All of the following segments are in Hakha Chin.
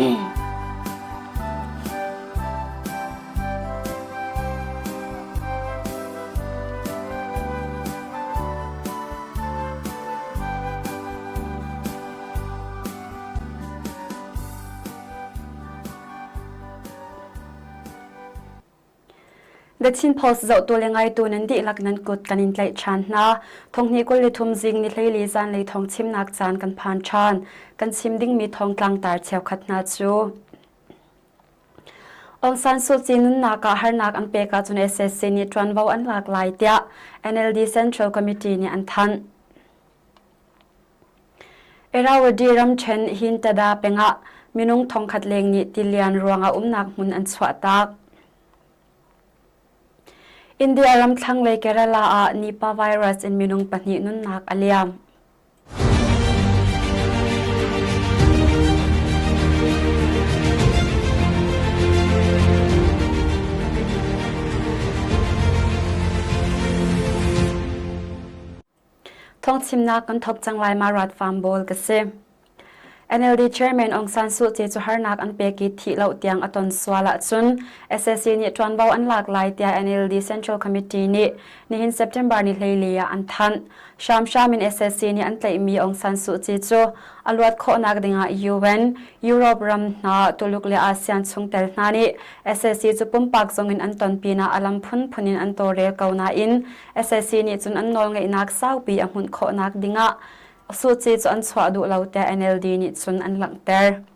The Chin Post zohtu le ngaitu nan dihlak nan kut kan in tlaih ṭhan hna. Thonghnih 23 zing ni hleili zanlei thawng chimnak caan kan phan ṭhan. Kan chim dingmi thawng tlangtar cheukhat hna cu Aung San Suu Kyi nunnak ah harnak an pek ahcun SSC nih ṭuanvo an lak lai tiah NLD Central Committee nih an thanh. Irrawaddy ramṭhen Hintada pengah minung thongkhat leng nih tilian ruangah umnak hmun an chuahtak. India ram thlanglei Kerala ah Nipah virus in minung pahnih nunnak a liam. Thawngchimnak kan thawk cang lai ma rat farm bawl ka si. NLD Chairman Aung San Suu Kyi cu harnak an pek i thih lo tiang a ton sual ahcun SSC nih ṭuanvo an lak lai tiah NLD Central Committee nih nihin September ni 14 ah an thanh. Hramhram in SSC nih an tlaihmi Aung San Suu Kyi cu a luat khawhnak dingah UN, Europe ram hna, Tuluk le ASEAN chungtel hna nih SSC cu pumpak zong in an ton pinah a lam phunphun in an tawlrel ko nain SSC nih cun an nawlngeihnak saupi a hmunh khawhnak dingah Suu Kyi cu an chuah duh lo tiah NLD nih cun an langhter.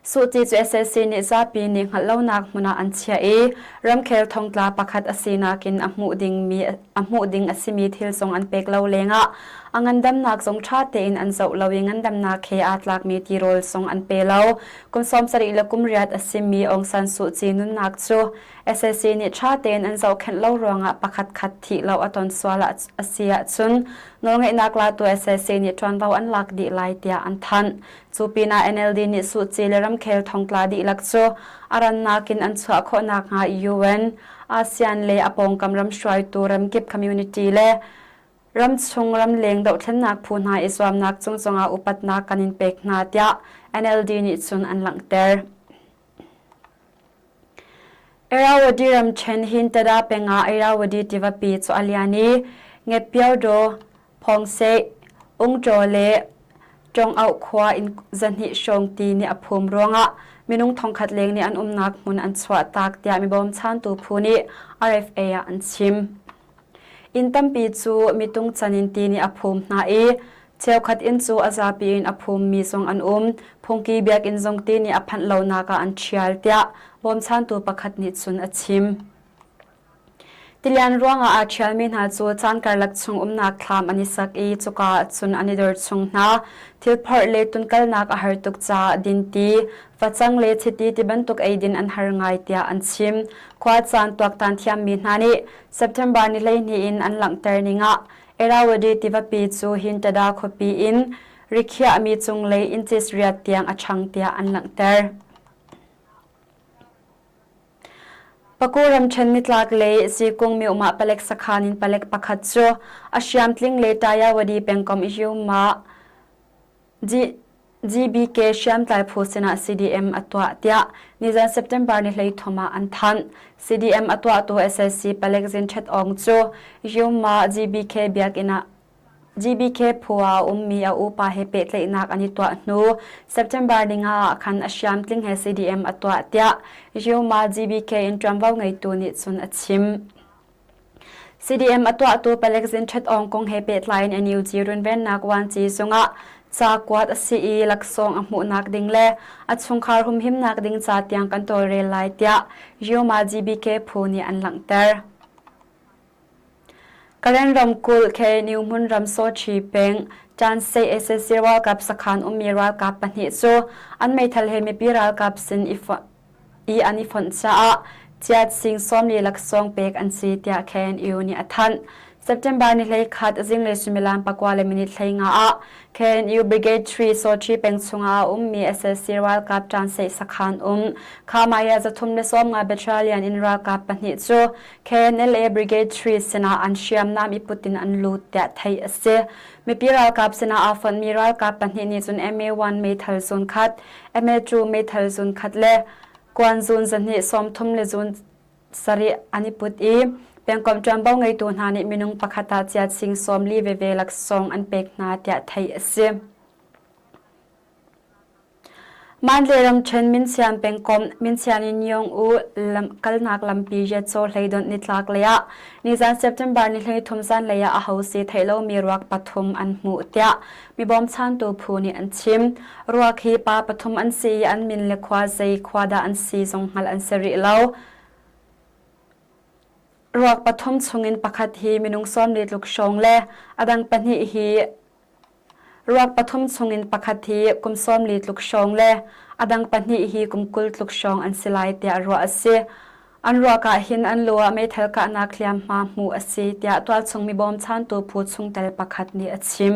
Suu Kyi cu SSC nih zapi nih hngalh lonak hmun ah an chiah i ramkhel thongtla pakhat a sinak in a hmuh dingmi a hmuh ding a simi thil zong an pek lo lengah a ngandamnak zong ṭha tein an zoh lo i ngandamnak he aa tlakmi tirawl zong an pe lo. Kum 70 le kum riat a simi Aung San Suu Kyi nunnak cu SAC nih ṭha tein an zohkhenh lo ruangah pakhatkhat thih lo a ton sual a si ahcun nawlngeihnak latu SAC nih ṭuanvo an lak dih lai tiah an thanh. Cu pinah NLD nih Suh Kyi le ramkhel thongtla dihlak cu a rannak in an chuah khawh nakhnga UN, ASEAN le a pawngkam ram hruaitu ramkip community le ramchung ramleng dohthlennak phu hna i zuamnak cung zongah upatnak kan in pek hna tiah NLD nih cun an langhter. Irrawaddy ramṭhen Hintada peng ah Irrawaddy tivapi cu a lian i Ngepyawdaw, Phawngseh, Ungṭaw le Ṭawngoh khua in zahnih hrawng ti nih a phum ruangah minung thongkhat leng nih an umnak hmun an chuahtak tiah mi bawmchantu phu nih RFA ah an chim. Inn tampi cu mitung chan in ti nih a phum hna i cheukhat inn cu a zapi in a phummi zong an um. Phungki biakinn zong ti nih a phanh lonak ah an ṭhial tiah bawmchantu pakhat nih cun a chim. Tilian ruangah aa ṭhialmi hna cu caan karlak chung umnak thlam an i sak i cuka ah cun an i dor chung hna. Thilphorh le tunkalnak a har tuk caah dinti, facang le chiti ti bantuk eidin an har ngai tiah an chim. Khua caan tuaktan thiammi hna nih September ni 12 in an langhter ning ah Irrawaddy tivapi cu Hintada khuapi in rikhiahmi cunglei inches riat tiang a ṭhang tiah an langhter. Paku ramṭhen nitlak lei Zikung myohmah palek sakhan in palek pakhat cu a hriamtling le Tayawadi pengkomh Yuma GBK hriamtlai phu sinah CDM a tuah tiah nizan September ni 13 ah an thanh. CDM a tuahtu SSC palek Zin Ṭhet Aung cu Yuma GBK biakinn ah GBK phu ah a ummi a upa he pehtlaihnak an i tuah hnu September ni nga ah khan a hriamtling he CDM a tuah tiah Yuma GBK in ṭuanvo ngeitu nih cun a chim. CDM a tuahtu palek Zin Ṭhet Aung kong he pehtlai in NUG runvennak vuanci zungah ca kuat a si i laksawng a hmuhnak ding le a chungkhar humhimnak ding ca tiang kan tawlrel lai tiah Yoma GBK phu nih an langhter. Karen ramkulh KNU hmunram Sochi peng Chansei SSC ralkap sakhan ummi ralkap pahnih cu an meithal he mipi ralkap sin i i an i fonh caah Chiat Sing 40 laksawng pek an si tiah KNU nih a thanh. September ni 11 zinglei suimilam 9 le minute 15 ah KNU Brigade 3 Sochi peng chungah a ummi SSC ralkap ṭanseih sakhan um Khamaya 350 Battalion in ralkap pahnih cu KNLA Brigade 3 sinah an hriamnam i put in an lut tiah theih a si. Mipi ralkap sinah aa fonhmi ralkap pahnih nih cun MA1 meithal zun khat, MA2 meithal zun khat le kuan zun zahnih sawmthum le zun sarih an i put i pengkomh ṭuanvo ngeitu hna nih minung pakhat ah chiat sing 40 veve laksawng an pek hna tiah theih a si. Mandalay ramṭhen Minsian pengkomh Minsian in Nyong U lam kalnak lampi Riatcaw hleidonh nitlak lei ah nizan September ni 13 zanlei ah aho si theih lomi ruak pathum an hmuh tiah mi bawmchantu phu nih an chim. Ruak hi pa pathum an si i an min le khua zei khua dah an si zong hngalh an si rih lo. Ruak pathum chungin pakhat hi minung 40 tluk hrawng le a dang pahnih hi ruak pathum chungin pakhat hi kum 40 tluk hrawng le a dang pahnih hi kum 20 tluk hrawng an si lai tiah ruah a si. An ruak ah hin an lu ah meithal kahnak hliamhma hmuh a si tiah tualchung mi bawmchantu phu chungtel pakhat nih a chim.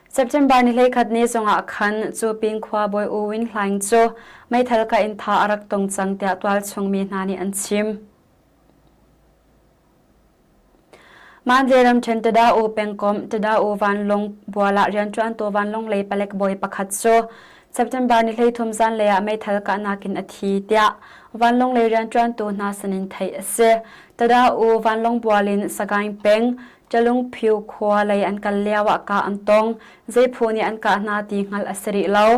September ni 11 ni zongah khan cu ping khua bawi U Win Hlaing cu meithal kah in tha a rak tong cang tiah tualchung mi hna nih an chim. Mandalay ramṭhen Tada-U pengkomh Tada-U vanlawng bual ah rianṭuantu vanlawng lei palek bawi pakhat cu September ni 13 zanlei ah meithal kahnak in a thi tiah vanlawng lei rianṭuantu hna sinin theih a si. Tada-U vanlawng bual in Sagaing peng Ṭalungphyu khua lei an kal lio ah kah an tong. Zei phu nih an kah hna ti hngalh a si rih lo.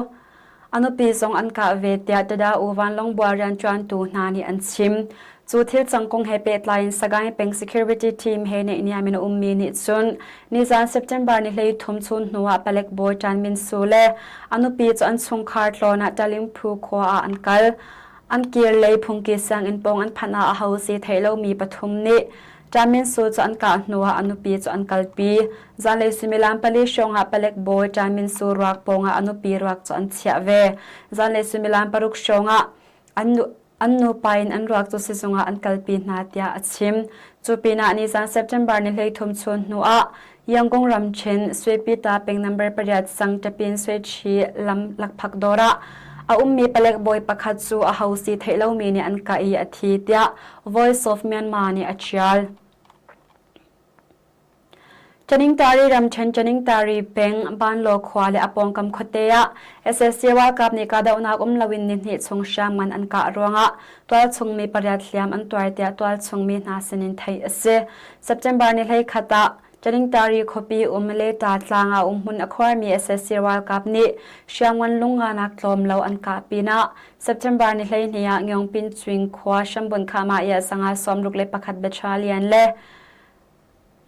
A nupi zong an kah ve tiah Tada-U vanlawng bual rianṭuantu hna nih an chim. Cu thil cang kong he pehtlai in Sagaing peng security team he naihniam in a ummi nih cun nizan September ni 13 chun hnu ah palek bawi Ṭan Min Su le a nupi cu an chungkhar tlawn ah Talingphu khua ah an kal. An kir lei phungki sianginn pawng an phanh ah aho si theih lomi pathum nih Ṭamin Su cu an kah hnuah a nupi cu an kalpi. Zanlei suimilam pali hrawngah palek bawi Ṭamin Su ruak pawngah a nupi ruak cu an chiah ve. Zanlei suimilam paruk hrawngah an an nupa in an ruak cu sizung ah an kalpi hna tiah a chim. Cu pinah nizan September ni 13 chun hnuah Yangon ramṭhen Swepita peng number pariat sang Tapin Swechi lam lakphak dawr ah a ummi palek bawi pakhat cu a ho si theih lomi nih an kah i a thi tiah Voice of Myanmar nih a ṭial. Chaningtari ramṭhen Chaningtari peng Banlaw khua le a pawngkam khuate ah SSC ralkap nih kahdohnak um loin nihnih chung hriamngan an kah ruangah tualchung mi pariat hliam an tuar tiah tualchung mi hna sinin theih a si. September ni 11 ah Chaningtari khuapi um Leta tlang ah umhmun a khuarmi SSC ralkap nih hriamngan lungnganak tlawm lo an kah pinah September ni 12 ah Ngyongpin Chwing khua Shambun Khama i sanga 61 Battalion le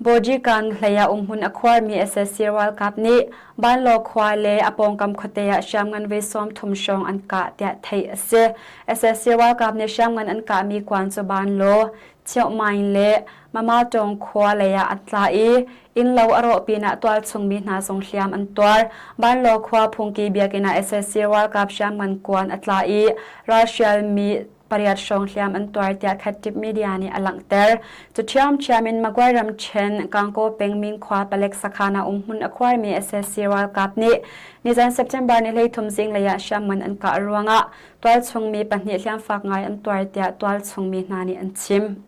Bojikan hlei ah umhmun a khuarmi SSC ralkap nih Banlaw khua le a pawngkam khuate ah hriamngan voi 30 hrawng an kah tiah theih a si. SSC ralkap nih hriamngan an kahmi kuan cu Banlaw, Chiangmai le Mamatawng khua lei ah an tla i innlo a rawh pinah tualchung mi hna zong hliam an tuar. Banlaw khua phungki biakinn ah SSC ralkap hriamngan kuan a tla i ralhrial mi pariat hrawng hliam an tuar tiah Khattip Media nih a langhter. Cu ṭhiamṭhiam in Magway ramṭhen Kangkaw peng Min khua palek sakhan ah umhmun a khuarmi SSC ralkap nih nizan September ni 13 zinglei ah hriamngan an kah ruangah tualchung mi pahnih hliamfak ngai an tuar tiah tualchung mi hna nih an chim.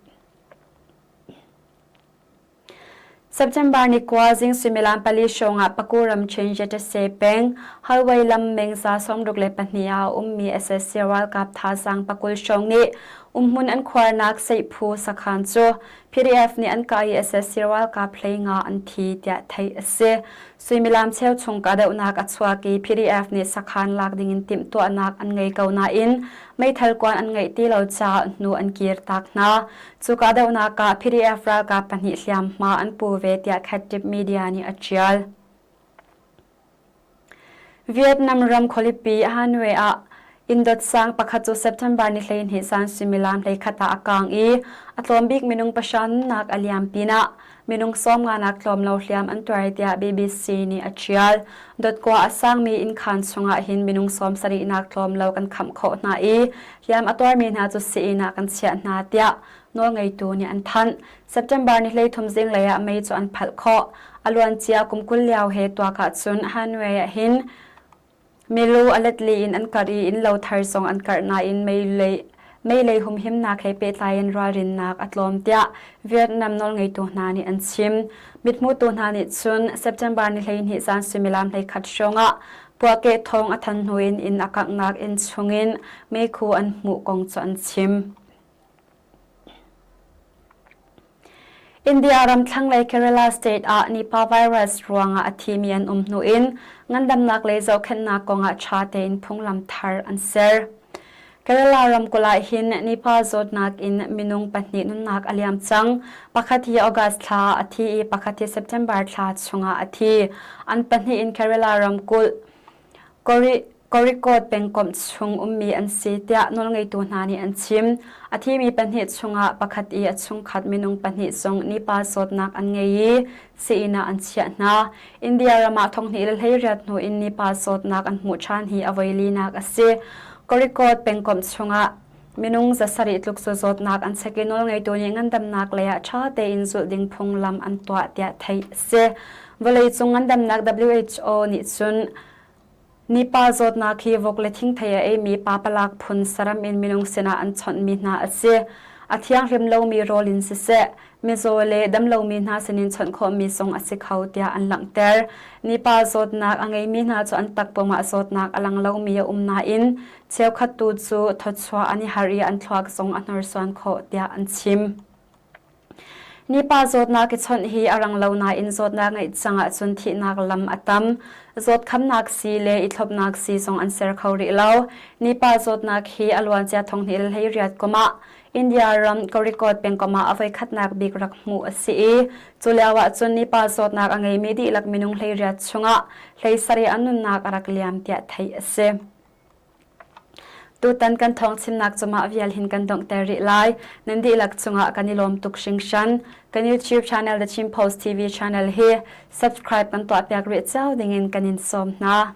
September ni kua zing suimilam pali hrawngah Paku ramṭhen Yatase peng Halway lam mengza 62 ah a ummi SSC ralkap thazaang pakul hrawng nih umhmun an khuarnak Seihphu sakhan cu PDF nih an kah i SSC ralkap 15 an thi tiah theih a si. Suimilam cheu chung kahdohnak a chuak i PDF nih sakhan lak dingin timhtuahnak an ngei ko nain meithal kuan an ngeih ti lo caah hnu an kir tak hna. Cu kahdohnak ah PDF ralkap pahnih hliamhma an pu ve tiah Khattip Media nih a ṭial. Vietnam ram khualipi Hanoi ah inn dot sang pakhat cu September ni 12 zan suimilam 11 ah a kaang i a tlawm bik minung pahra nunnak a liam pinah minung 50 nak tlawm lo hliam an tuar tiah BBC nih a ṭial. Dot kua a sangmi innkhaan chungah hin minung 70 nak tlawm lo kan khamh khawh hna i hliam a tuarmi hna cu sii-inn ah kan chiah hna tiah. nawlngeitu nih an thanh. September ni 13 zinglei ah mei cu an phalh khawh. A luancia kum 20 lio he tuak ahcun Hanoi ah hin Milu a letli in an karh i innlo thar zong an karh nain meilei humhimnak he pehtlai in ralrinnak a tlawm tiah Vietnam nawlngeitu hna nih an chim. Mithmutu hna nih cun September ni 12 zan suimilam 11 hrawng ah puahkeh thawng a than hnu in inn a kanghnak inn chungin meikhu an hmuh kong cu an chim. India ram thlanglei Kerala state ah Nipah virus ruangah a thimi an um hnu in ngandamnak lei zohkhenhnak kongah ṭha tein phunglam thar an ser. Kerala ramkulh ah hin Nipah zawtnak in minung pahnih nunnak a liam cang. Pakhat hi August thla ah a thi i pakhat hi September thla chungah a thi. An pahnih in Kerala ramkulh Kozhikode pengkomh chung ummi an si tiah nawlngeitu hna nih an chim. A thimi pahnih chungah pakhat i a chungkhat minung pahnih zong Nipah zawtnak an ngei i sii-inn ah an chiah hna. India ram ah 2018 hnu in Nipah zawtnak an hmuh ṭhan hi a voi linak a si. Kozhikode pengkomh chungah minung 700 tluk cu zawtnak an chek i nawlngeitu nih ngandamnak lei ah ṭha tein zulh ding phunglam an tuah tiah theih a si. Vawleicung ngandamnak WHO nih cun Nipa zawtnak hi vok le thingthei a eimi papalak phun saram in minung sinah an chawnhmi hna a si. A thianghlim lomi rawl in siseh, mizaw le damlomi hna sinin chawnh khawhmi zong a si kho tiah an langhter. Nipa zawtnak a ngeimi hna cu an takpum ah zawtnak a lang lomi a um nain cheukhat tu cu thawchuah an i harh i an thluak zong a hnorsuan khawh tiah an chim. Nipa zawtnak i chawnh hi a rang lo nain zawtnak ngeih cang ahcun thihnak lam a tam. Zawtkhamnak sii le i thlopnak sii zong an ser kho rih lo. Nipa zawtnak hi a luancia 2018 kum ah India ram Kozhikode pengkomh ah a voikhatnak bik rak hmuh a si i cu lio ahcun nipa zawtnak a ngeimi dihlak minung 18 chungah 17 an nunnak a rak liam tiah theih a si. Tutan kan thawngchimnak cu mah vial hin kan donghter rih lai. Nan dihlak cungah kan i lawm tuk hringhran. Kan YouTube channel The Chin Post TV channel hi subscribe kan tuahpiak rih cio dingin kan in sawm hna.